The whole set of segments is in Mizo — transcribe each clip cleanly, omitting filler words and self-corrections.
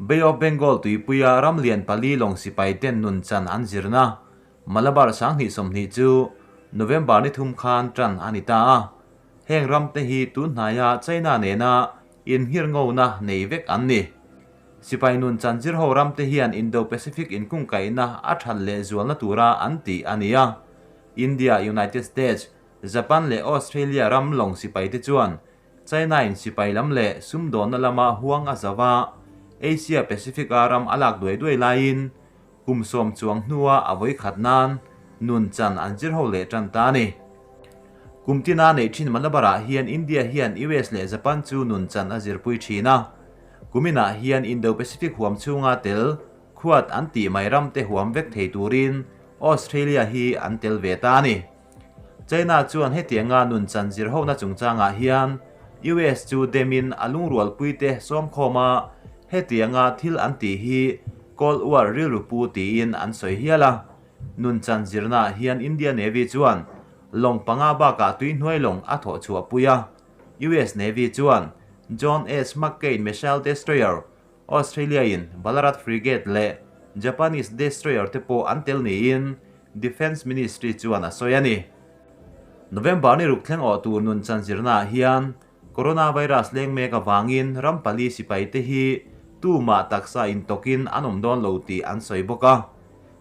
Bay of Bengal tuipuia ram lian pali lawng sipai ten nun chan an zirna Malabar 2020 chu November ni thum khan tan a ni ta a. Heng ram te hi tun hnaia China nena inhir ngona nei vek an ni. Sipai nun chan zir ho ram te hian Indo-Pacific inkungkaihna a that leh zualna tura an tih a ni a. India, United States, Japan leh Australia ram lawng sipai te chuan China in sipai lam leh sumdawnna lama huang a zauh a, Asia Pacific a ram a lak duai duai laiin kum sawm chuang hnua a vawi khat nan nun chan an zir ho leh tan ta a ni. Kum tina neih thin Malabar-ah hian India hian US leh Japan chu nun chan a zirpui thin a. Kuminah hian Indo-Pacific huam chhunga tel khuat an tih mai ram te huam vek thei turin Australia hi an tel ve ta a ni. China chuan hetianga nun chan zir hona chungchangah hian US chu demin a lungrualpuite sawmkhawm a, hetianga thil an tih hi Cold War rilru pu tiin an sawi hial a. Nun chan zirnaah hian India Navy chuan lawng panga bakah tuihnuai lawng a thawh chhuahpui a. US Navy chuan John S. McCain missile destroyer, Australia-in Ballarat frigate leh Japanese destroyer te pawh an tel niin Defence Ministry chuan a sawi a ni. November ni ruk thleng awh tur nun chan zirnaah hian coronavirus leng mek avangin ram pali sipai te hi tumah taksa intawkin an awm dawn lo tih an sawi bawk a.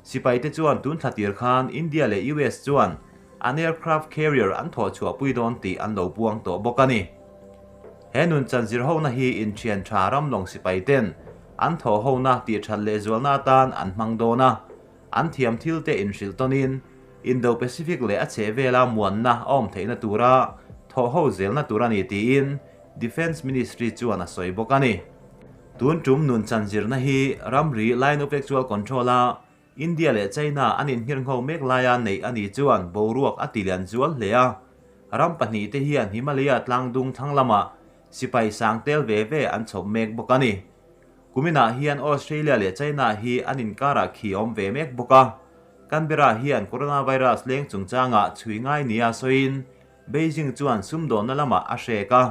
Sipai te chuan tun thla tir khan India leh US chuan an aircraft carrier an thawh chhuahpui dawn tih an lo puang tawh bawk a ni. He nun chan zir hona hi inthian tha ram lawng sipai ten an thawh hona tih that leh zualna atan an hmang dawn a, an thiam thil te inhrilh tawnin Indo-Pacific leh a chheh vela muanna a awm theihna tura thawh ho zelna tur a ni tiin Defence Ministry chuan a sawi bawk a ni. Tun tum nun chan zirna hi ramri Line of Actual Control a India leh China an inhngirngho mek laia neih a nih chuan boruak a tilian zual hle a. Ram pahnihte hian Himalaya tlangdung thlang lamah sipai sang tel ve ve an chhawp mek bawk a ni. Kuminah hian Australia leh China hi an inkarah khi a awm ve mek bawk a. Canberra hian coronavirus leng chungchangah chhui ngai nia sawiin Beijing chuan sumdawnna lamah a hrek a,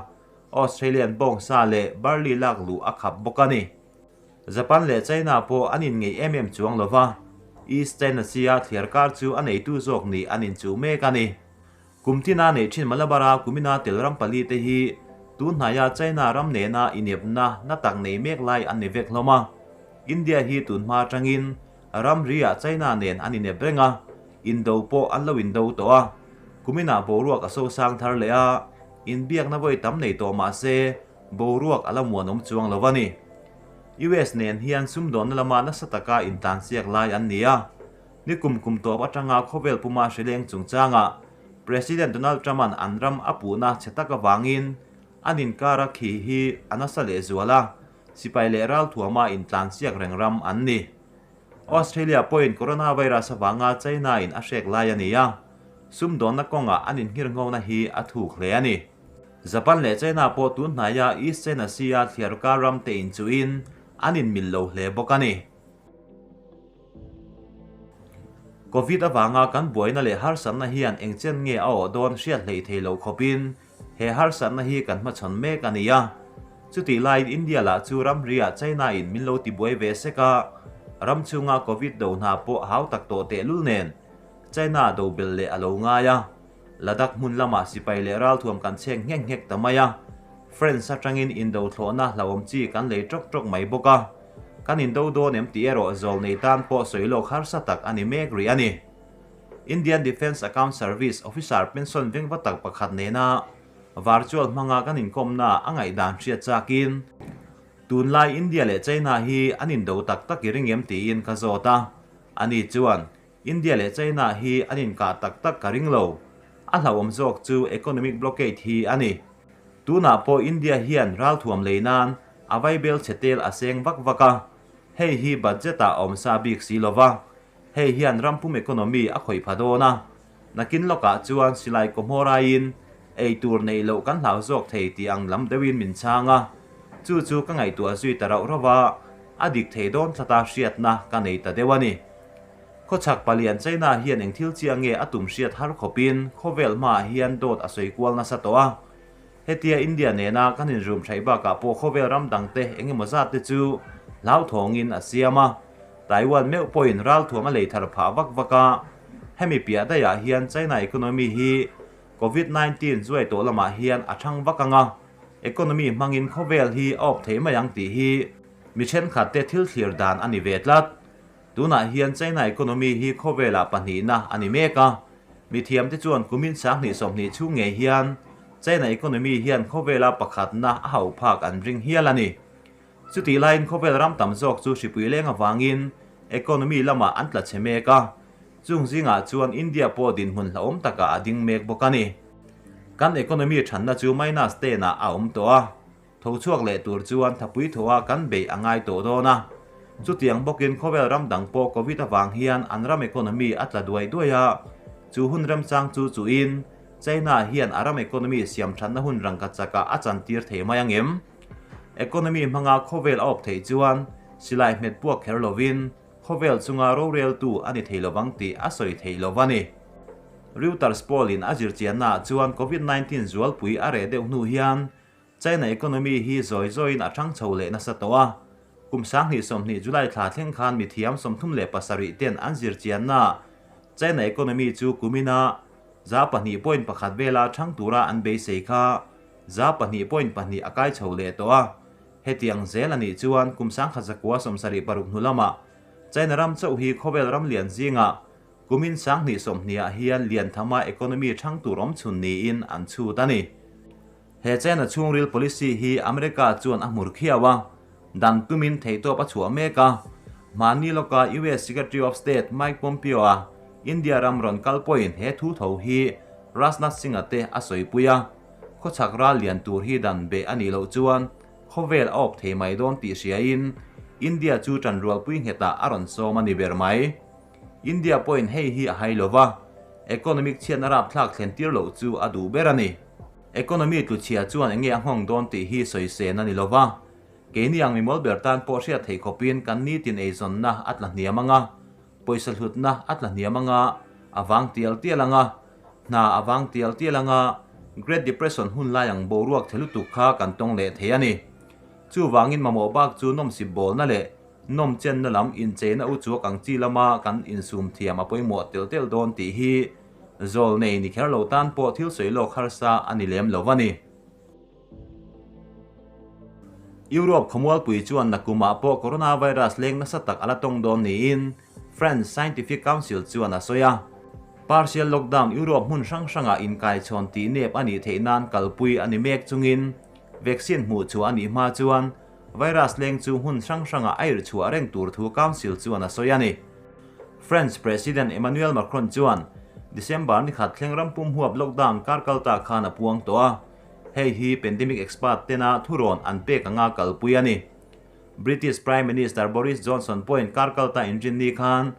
Australian bawngsa leh barley lak luh a khap bawk a ni. Japan leh China pawh an inngeih em em chuang lo va, East China Sea-a thliar kar chu a neitu zawk nih an inchuh mek a ni. Kum tina neih thin Malabar-a kumina tel ram pali te hi tun hnaia China ram nena inepna na tak nei mek lai an ni vek hlawm a. India hi tun hma atangin ramri-ah China nen an inep reng a, indo pawh an lo indo tawh a. Kuminah boruak a sosang thar leh a, inbiakna vawi tam nei tawh mah se boruak a la muanawm chuang lo a ni. US nen hian sumdawnna lama nasa taka intlansiak lai an ni a. Ni kum kum tawp atanga khawvel puma hrileng chungchangah President Donald Trump-a'n an ram a puhna chhe tak avangin an inkara khi hi a nasa lehzual a, sipai leh ralthuama intlansiak reng ram an ni. Australia pawhin coronavirus avanga China-in a hrek lai a ni a, sumdawnna kawngah an inhngirnghona hi a thuk hle a ni. Japan leh China pawh tun hnaia East China Sea-a thliar kar ram te inchuhin an inmil lo hle bawk a ni. Covid avanga kan buaina leh harsatna hian engchen nge a awh dawn hriat hleih thei loh khawpin he harsatna hi kan hmachhawn mek a ni a. Chutih laiin India lah chu ramriah China in min lo tibuai ve sek a, ram chhunga Covid do hna pawh hau tak tawh tehlul nen China do bel leh a lo ngai a. Ladakh hmun lamah sipai leh ralthuam kan chhek nghek nghek ta mai a, France atangin indo thlawhna hlauhawm chi kan lei tawk tawk mai bawk a. Kan indo dawn em tih erawh zawl nei tan pawh sawi lawk harsa tak a ni mek rih a ni. Indian Defence Account Service officer pension vengva tak pakhat nena virtual hmanga kan inkawmna a ngaihdan hriat chakin, Tunlai India leh China hi an indo tak tak i ring em tiin ka zawt a. Ani chuan, India leh China hi an inkah tak tak ka ring lo. A hlauhawm zawk chu economic blockade hi a ni. Tunah pawh India hian ralthuam lei nan a vaibel chhe tel a seng vak vak a, hei hi budget ah a awm sa bik si lo va, hei hian rampum economy a khawih pha dawn a, nakin lawkah chuan silai kawhmawr aiin ei tur neih loh kan hlau zawk thei tih ang lam deuhin min chhang a, chu chu ka ngaihtuah zui ta rauh rauh a, a dik thei dawn thlata hriatna ka nei ta deuh a ni. Khawchhak palian China hian eng thil chiah nge a tum hriat har khawpin khawvel hmaah hian dawt a sawi kual nasa tawh a. Hetia India nena kan inrum hraih bakah pawh khawvel ram dangte eng emaw zat te chu hlauthawngin a siam a, Taiwan meuh pawhin ralthuam a lei thar phah vak vak a, hemi piah daihah hian China economy hi Covid 19 zuai tawh lamah hian a thang vak ang a, economy hmangin khawvel hi a awp thei mai ang tih hi mi thenkhatte thil thlir dan a ni ve tlat. Tunah hian China economy hi khawvelah pahnihna a ni mek a, mithiamte chuan kumin 2020 chhung ngei hian China economy hian khawvela pakhatna a hauh phak an ring hial a ni. Chutih laiin khawvel ram tam zawk chu hripui leng avangin economy lamah an tla chhe mek a, chung zingah chuan India pawh dinhmun hlauhawm takah a ding mek bawk a ni. Kan economy thanna chu minus ten ah a awm tawh a, tho chhuak leh tur chuan thapui thaw a kan beih a ngai tawh dawn a. Chutiang bawkin khawvel ram dang pawh Covid avang hian an ram economy a tla duai duai a, chu hun remchang chu chuhin China hian a ram economy siam thatna hun rangka chakah a chantir thei mai angem? Economy hmanga khawvel a awp theih chuan silai hmet puak kher lovin khawvel chunga roreltu a ni thei lovang tih a sawi theih lo a ni. Reuters poll-in a zirchiannaah chuan Covid 19 zualpui a reh deuh hnu hian China economy hi zawi zawiin a thang chho leh nasa tawh a. Kum 2020 July thla thleng khan mithiam 37 ten an zirchiannaah China economy chu kumina 2.1 vela thang tura an beisei kha 2.2 a kai chho leh tawh a. Hetiang zel a nih chuan kum 1976 hnu lamah China ram chauh hi khawvel ram lian zingah kumin 2020 ah hian lian thama economy thang tur awm chhun niin an chhut a ni. He China chhungril policy hi America chuan a hmur khiau a, dan tumin theihtawp a chhuah mek a. Hmani lawka US Secretary of State Mike Pompeo a India ram rawn kal pawhin he thu tho hi Rajnath Singh-a te a sawipui a, khawchhak ral lian tur hi dan beh a nih loh chuan khawvel a awp thei mai dawn tih hriain India chu tanrualpui nghetah a rawn sawm a ni ber mai. India pawhin hei hi a hai lo va, economic chhiatna rapthlak thlen tir loh chu a duh ber a ni. Economy tluchhia chuan enge a nghawng dawn tih hi sawisên a ni lo va, keini ang mimawl ber tan pawh hriat theih khawpin kan nitin eizawnna a tla hniam ang a, pawisa hlutna a tla hniam ang a, a vang tial tial ang a, hna a vang tial tial ang a, Great Depression hun lai ang boruak the lutuk kha kan tawng leh thei a ni. Chuvangin mamawh bak chu nawmsip bawlna leh nawm chenna lam incheina u chuak ang chi lama kan insum thiam a pawimawh tel tel dawn tih hi zawl nei ni kher lo tan pawh thil sawi lawk harsa a ni lem lo a ni. Europe khawmualpui chuan nakumah pawh coronavirus leng nasa tak a la tawng dawn niin French Scientific Council chuan a sawi a. Partial lockdown Europe hmun hrang hrangah inkaichhawn tih nep a nih theih nan kalpui a ni mek chungin vaccine hmuh chhuah a nih hma chuan virus leng chu hmun hrang hrangah a irhchhuah reng tur thu Council chuan a sawi a ni. French President Emmanuel Macron chuan December ni khat thleng ram pum huap lockdown kar kal ta khan a puang tawh a, hei hi pandemic expert tena thurawn an pek anga kalpui a ni. British Prime Minister Boris Johnson pawhin kar kal ta inrinni khan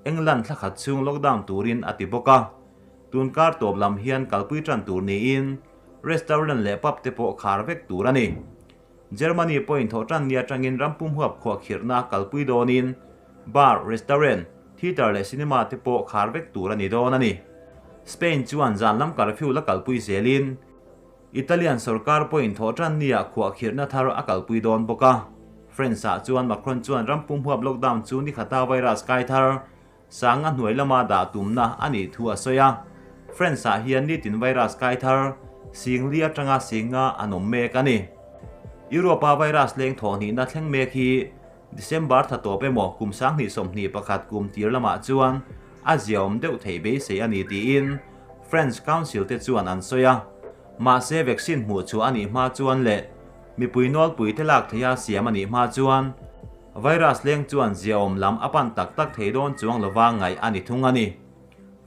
England thla khat chhung lockdown turin a ti bawk a, tun kar tawp lam hian kalpui tan tur niin restaurant leh pub te pawh khar vek tur a ni. Germany pawhin thawhtan ni atangin ram pum huap khuahkhirhna kalpui dawnin bar, restaurant, theatre leh cinema te pawh khar vek tur a ni dawn a ni. Spain chuan zan lam curfew la kalpui zelin Italian sorkar pawhin thawhtan niah khuahkhirhna thar a kalpui dawn bawk a. France-ah chuan Macron chuan ram pum huap lockdown chu ni khata virus kai thar sanga hnuai lama dah tumna a nih thu a sawi a. France-ah hian nitin virus kai thar singli atanga singa an awm mek a ni. Europe-a virus leng thawhhnihna thleng mek hi December tha tawp emaw kum 2021 kum tir lamah chuan a ziaawm deuh theih beisei a ni tiin French Council te chuan an sawi a. Mahse vaccine hmuh chhuah a nih hma chuan leh mipui nawlpui te lak theiha siam a nih hma chuan virus leng chuan ziaawm lam a pan tak tak thei dawn chuang lova ngaih a ni thung a ni.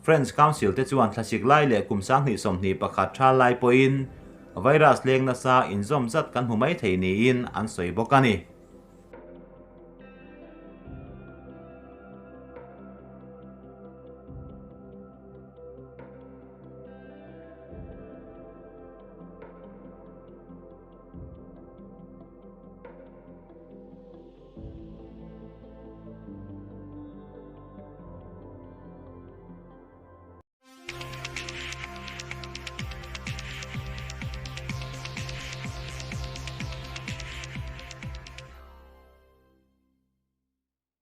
French Council te chuan thlasik lai leh kum 2021 tha lai pawhin virus leng nasa inzawm zat kan hmu mai thei niin an sawi bawk a ni.